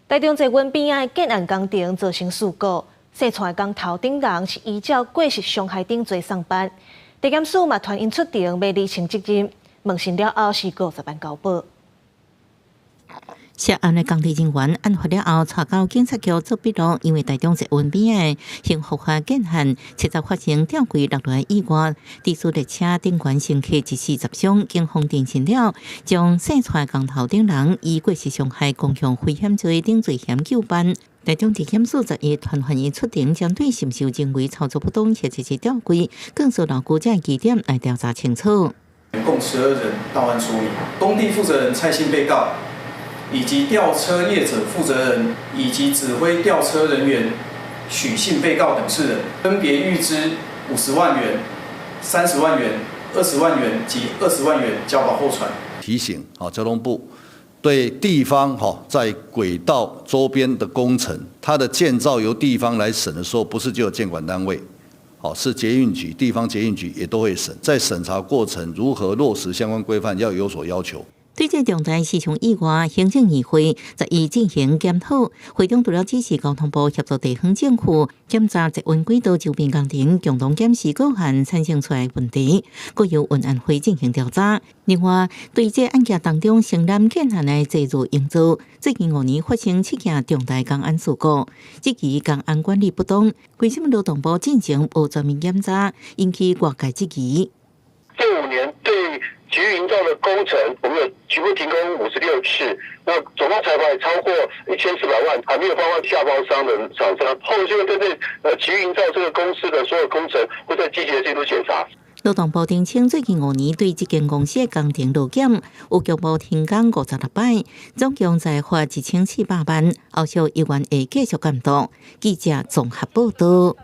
台中捷運邊仔的建案工程造成事故，姓蔡工頭等人是依照過失傷害定罪送辦。地檢署嘛傳𪜶出庭欲釐清責任，問訊了後是50萬交保。涉案的工地人員案發了後，帶到警察局做筆錄，因為台中捷運邊的幸福華建案，七十發生吊櫃落來意外，時速列車頂懸乘客一死十傷，警方偵訊了，將姓蔡工頭等人以過失傷害公共危險罪等罪嫌究辦。台中地檢署11傳喚𪜶出庭，針對是毋是有人為操作不當或者是吊櫃，更受勞工這疑點來調查清楚。共12人到案說明，工地負責人蔡姓被告，以及吊車業者負責人以及指揮吊車人員許姓被告等四人，分別預支50萬元、30萬元、20萬元及20萬元交保候傳。提醒啊，交通部對地方哈在軌道周邊的工程，它的建造由地方來審的時候，不是只有建管單位，好是捷運局、地方捷運局也都會審，在審查過程如何落實相關規範，要有所要求。對這重大死傷意外，行政院會11進行檢討。會中除了指示交通部協助地方政府檢查捷運軌道周邊工程，共同檢視個案產生出來問題，閣由運安會進行調查。另外，對這案件當中承攬建案的濟如營造，最近5年發生七件重大工安事故，質疑工安管理不當，為什麼勞動部進前無全面檢查，引起外界質疑。這5年對捷運營造的工程，我們有局部停工56次，那總共裁罰也超過1400萬，還沒有包括下包商的廠商。後續針對捷運營造這個公司的所有工程，會再積極進入檢查。勞動部澄清，最近五年對這間公司的工程勞檢，有局部停工56擺，總共裁罰1400萬，後續猶原會繼續監督。記者綜合報道。